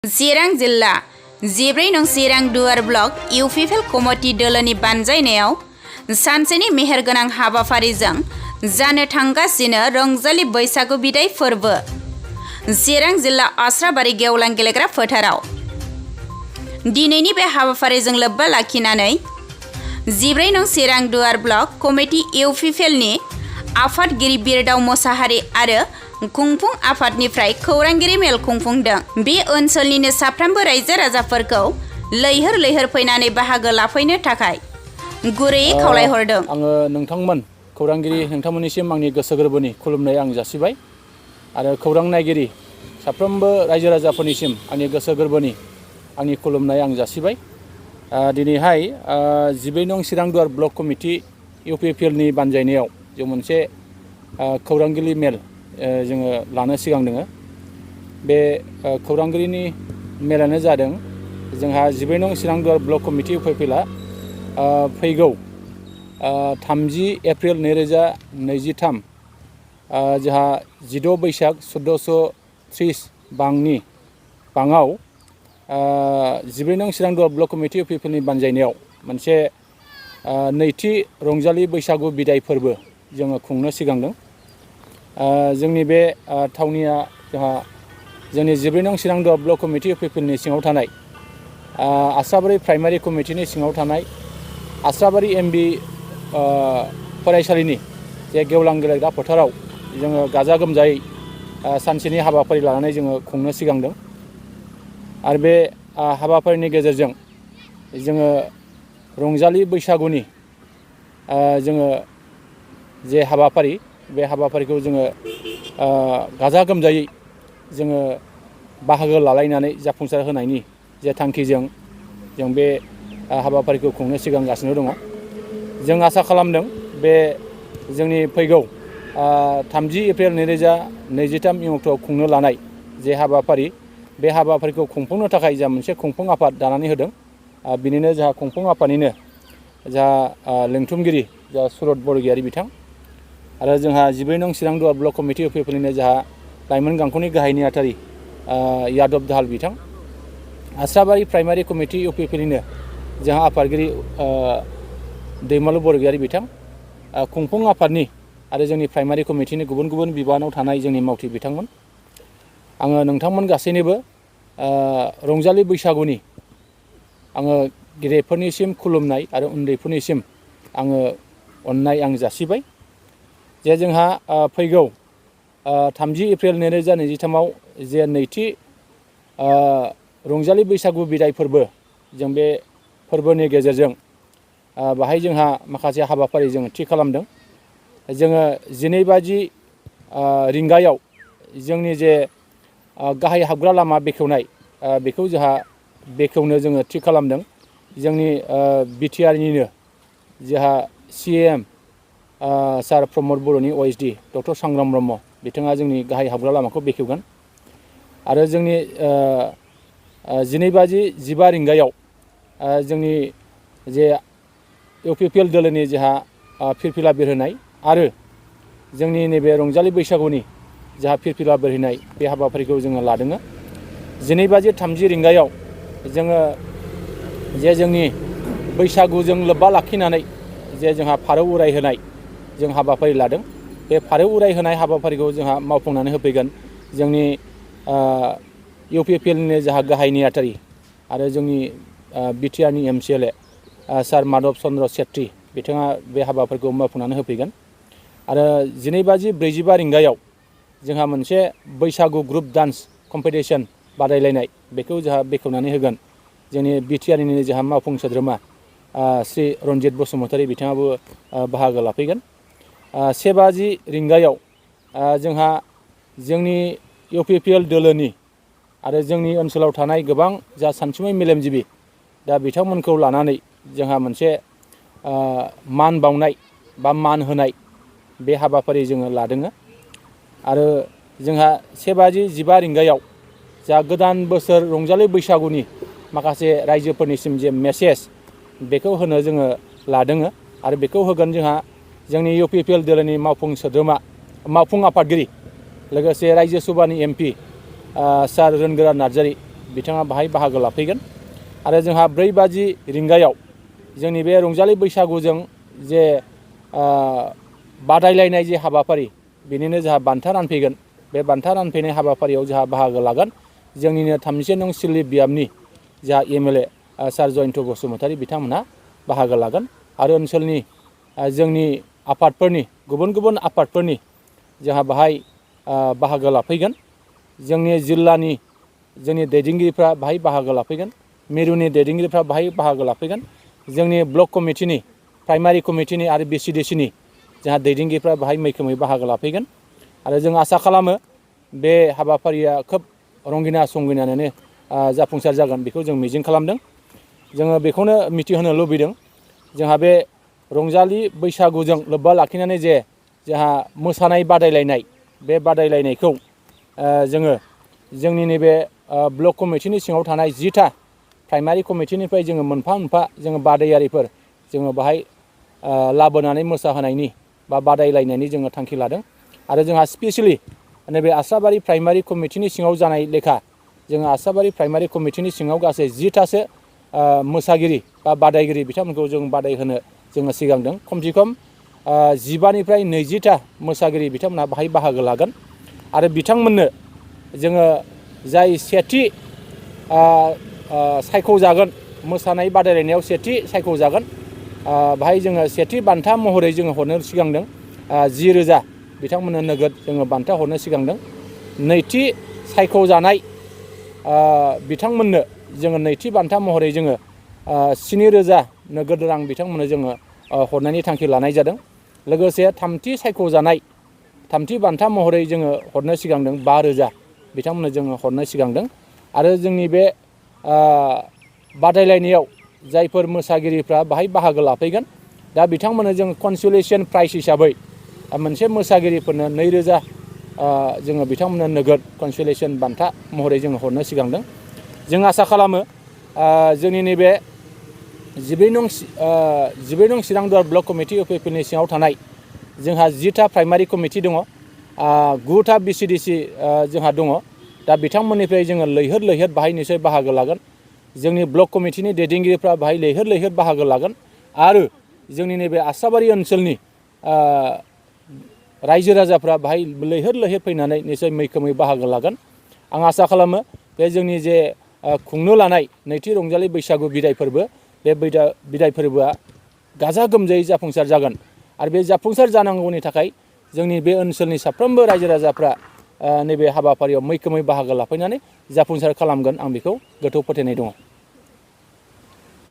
चिरां जिल्ला 14 नं चिरां दुवार ब्लक इउपिपिएल कमिटि दोलोनि बानजायनायाव सानसेनि मेहेरगोनां हाबाफारिजों जानो थांगासिनो रंजालि बैसागु बिदाय फोरबो चिरां जिल्ला आस्राबारि गेवलां गेलेग्रा फोथाराव दिनैनि बे हाबाफारिजों लोब्बा लाखिनानै 14 नं चिरां दुवार ब्लक कमिटि इउपिपिएलनि आफादगिरि बिरदाव मोसाहारि आरो खुंफुं आफादनिफ्राय खौरांगिरि मेल खुंफुंदों। बे ओनसोलनिनो साफ्रोमबो रायजो राजाफोरखौ लैहोर लैहोर फैनानै बाहागो लाफैनो थाखाय गुरैयै खावलायहरदों। आङो नोंथांमोन खौरांगिरि नोंथांमोननिसिम आंनि गोसो गोरबोनि खुलुमनाय आं जासिबाय आरो खौरां नायगिरि साफ्रोमबो रायजो राजाफोरनिसिम आंनि गोसो गोरबोनि आंनि खुलुमनाय आं जासिबाय। दिनैहाय 14 नं चिरां दुवार ब्लक कमिटि इउपिपिएलनि बानजायनायाव जों मोनसे खौरांगिरि मेल जोङो लानो सिगां दङ। बे खौरांगिरिनि मेलानो जादों जोंहा 14 नं चिरां दुवार ब्लक कमिटि इउपिपिएलआ फैगौ 30 एप्रिल 2023 जोंहा 16 बैसाग 1430 बाङाव 14 नं चिरां दुवार ब्लक कमिटि इउपिपिएलनि बानजायनायाव मोनसे नैथि रंजालि बैसागु बिदाय फोरबो जोङो खुंनो सिगांदों। जोंनि बे थावनिया जोंहा जोंनि 14 नं चिरां दुवार ब्लक कमिटि इउपिपिएलनि सिङाव थानाय आस्राबारि प्राइमारि कमिटिनि सिङाव थानाय आस्राबारि एमबि फरायसालिनि जे गेवलां गेलेग्रा फोथाराव जोङो गाजा गोमजायै सानसेनि हाबाफारि लानानै जोङो खुंनो सिगांदों। आरो बे हाबाफारिनि गेजेरजों जोङो रंजालि बैसागुनि जोङो जे हाबाफारि बे हाबाफारिखौ जोङो गाजा गोमजायै जोङो बाहागो लालायनानै जाफुंसार होनायनि जे थांखिजों जों बे हाबाफारिखौ खुंनो सिगांगासिनो दङ। जों आसा खालामदों बे जोंनि फैगौ 30 एप्रिल 2023 अक्ट'आव खुंनो लानाय जे हाबाफारि बे हाबाफारिखौ खुंफुंनो थाखाय जा मोनसे खुंफुं आफाद दानानै होदों। बिनिनो जोंहा खुंफुं आफादनिनो जोंहा लिंथुमगिरि जा सुरत बरगयारि बिथां आरो जोंहा 14 नं चिरां दुवार ब्लक कमिटि इउपिपिएलनिनो जोंहा लाइमोन गांखंनि गाहाय नेहाथारि यादब दाहाल बिथां, आस्राबारि प्राइमारि कमिटि इउपिपिएलनिनो जोंहा आफादगिरि दैमालु बरगयारि बिथां, खुंफुं आफादनि आरो जोंनि प्राइमारि कमिटिनि गुबुन गुबुन बिबानाव थानाय जोंनि मावथि बिथांमोन, आङो नोंथांमोन गासैनोबो रंजालि बैसागुनि आङो गेदेरफोरनिसिम खुलुमनाय आरो उन्दैफोरनिसिम आङो अननाय आं जासिबाय। जे जोंहा फैगौ 30 एप्रिल 2023 जे नैथि रंजालि बैसागु बिदाय फोरबो जों बे फोरबोनि गेजेरजों बाहाय जोंहा माखासे हाबाफारि जों थि खालामदों। जोङो 12 रिंगायाव जोंनि जे गाहाय हाबग्रा लामा बेखेवनाय बेखौ जोंहा बेखेवनो जोङो थि खालामदों। जोंनि बिटिआरनिनो जोंहा CM सार प्रमद बर'नि OSD डक्टर सांग्राम ब्रह्म बिथाङा जोंनि गाहाय हाबग्रा लामाखौ बेखेवगोन आरो जोंनि 12:15 रिंगायाव जोंनि जे इउपिपिएल दोलोनि जोंहा फिरफिला बिरहोनाय आरो जोंनि नैबे रंजालि बैसागुनि जोंहा फिरफिला बिरहोनाय बे हाबाफारिखौ जोङो लादों। 12:30 रिंगायाव जोङो जे जोंनि बैसागुजों लोब्बा लाखिनानै जे जोंहा फारौ उरायहोनाय जों हाबाफारि लादों। बे फारौ उरायहोनाय हाबाफारिखौ जोंहा मावफुंनानै होफैगोन जोंनि इउपिपिएलनि जोंहा गाहाय नेहाथारि आरो जोंनि बिटिआरनि MCLA सार माधब चन्द्र सेत्री बिथाङा बे हाबाफारिखौ मावफुंनानै होफैगोन आरो 12:45 रिंगायाव जोंहा मोनसे बैसागु ग्रुप डान्स कम्पिटिसन बादायलायनाय बेखौ जोंहा बेखेवनानै होगोन जोंनि बिटिआरनिनो जोंहा मावफुं सोद्रोमा श्री रन्जित बसुमतारी बिथाङाबो बाहागो लाफैगोन। 1:00 रिंगायाव जोंहा जोंनि इउपिपिएल दोलोनि आरो जोंनि ओनसोलाव थानाय गोबां जा सानसुमै मेलेमजिबि दा बिथांमोनखौ लानानै जोंहा मोनसे मान बावनाय बा मान होनाय बे हाबाफारि जोङो लादों आरो जोंहा 1:15 रिंगायाव जा गोदान बोसोर रंजालि बैसागुनि माखासे रायजोफोरनिसिम जे मेसेज बेखौ होनो जोङो लादों आरो बेखौ होगोन जोंहा जोंनि इउपिपिएल दोलोनि मावफुं सोद्रोमा मावफुं आफादगिरि लोगोसे रायजो सभानि MP सार रोनगोरा नार्जारी बिथाङा बाहाय बाहागो लाफैगोन आरो जोंहा 4 रिंगायाव जोंनि बे रंजालि बैसागुजों जे बादायलायनाय जे हाबाफारि बेनिनो जोंहा बान्था रानफैगोन बे बान्था रानफैनाय हाबाफारियाव जोंहा बाहागो लागोन जोंनिनो 33 नं सिडली बियाबनि जोंहा MLA सार जयन्त बसुमतारी बिथांमोनहा बाहागो लागोन आरो ओनसोलनि जोंनि आफादफोरनि गुबुन गुबुन आफादफोरनि जोंहा बाहाय बाहागो लाफैगोन जोंनि जिल्लानि जोंनि दैदेनगिरिफ्रा बाहाय बाहागो लाफैगोन मिरुनि दैदेनगिरिफ्रा बाहाय बाहागो लाफैगोन जोंनि ब्लक कमिटिनि प्राइमारि कमिटिनि आरो BCDCनि जोंहा दैदेनगिरिफ्रा बाहाय मैखोमै बाहागो लाफैगोन आरो जों आसा खालामो बे हाबाफारिया खोब रंगिना संगिनानो जाफुंसार जागोन बेखौ जों मिजिं खालामदों जोङो बेखौनो मिथिहोनो लुबैदों जोंहा बे रंजालि बैसागुजों लोब्बा लाखिनानै जे जोंहा मोसानाय बादायलायनाय बे बादायलायनायखौ जोङो जोंनि नैबे ब्लक कमिटिनि सिङाव थानाय 10टा प्राइमारि कमिटिनिफ्राय जोङो मोनफा मोनफा जोङो बादायारिफोर जोङो बाहाय लाबोनानै मोसाहोनायनि बा बादायलायनायनि जोङो थांखि लादों आरो जोंहा स्पेसियेलि नैबे आसाबारि प्राइमारि कमिटिनि सिङाव जानाय लेखा जोङो आसाबारि प्राइमारि कमिटिनि सिङाव गासै 10टासो मोसागिरि बा बादायगिरि बिथांमोनखौ जों बादायहोनो जोङो सिगांदों खमसे खम 15निफ्राय 20टा मोसागिरि बिथांमोनहा बाहाय बाहागो लागोन आरो बिथांमोननो जोङो जाय सेथि सायख'जागोन मोसानाय बादायलायनायाव सेथि सायख'जागोन बाहाय जोङो सेथि बान्था महरै जोङो हरनो सिगांदों 10,000 बिथांमोननो नोगोद जोङो बान्था हरनो सिगांदों नैथि सायख'जानाय बिथांमोननो जोङो नैथि बान्था महरै जोङो 7,000 नोगोद रां बिथांमोननो जोङो हरनायनि थांखि लानाय जादों लोगोसे थामथि सायख'जानाय थामथि बान्था महरै जोङो हरनो सिगांदों 5,000 बिथांमोननो जोङो हरनो सिगांदों आरो जोंनि बे बादायलायनायाव जायफोर मोसागिरिफ्रा बाहाय बाहागो लाफैगोन दा बिथांमोननो जों कनसुलेसन प्राइज हिसाबै मोनसे मोसागिरिफोरनो 2,000 जोङो बिथांमोननो नोगोद कनसुलेसन बान्था महरै जोङो हरनो सिगांदों जों आसा खालामो जोंनि नैबे 14 नं चिरां दुवार ब्लक कमिटि UPPनि सिङाव थानाय जोंहा 10टा प्राइमारि कमिटि दङ 9टा BCDC जोंहा दङ दा बिथांमोननिफ्राय जोङो लैहोर लैहोर बाहाय निसय बाहागो लागोन जोंनि ब्लक कमिटिनि दैदेनगिरिफ्रा बाहाय लैहोर लैहोर बाहागो लागोन आरो जोंनि नैबे आसाबारि ओनसोलनि रायजो राजाफ्रा बाहाय लैहोर लैहोर फैनानै निसय मैखोमै बाहागो लागोन आं आसा खालामो बे जोंनि जे खुंनो लानाय नैथि रंजालि बैसागु बिदाय फोरबो बे बिदाय फोरबोआ गाजा गोमजायै जाफुंसार जागोन आरो बे जाफुंसार जानांगौनि थाखाय जोंनि बे ओनसोलनि साफ्रोमबो रायजो राजाफ्रा नैबे हाबाफारियाव मैखोमै बाहागो लाफैनानै जाफुंसार खालामगोन आं बेखौ गोथौ फोथायनाय दङ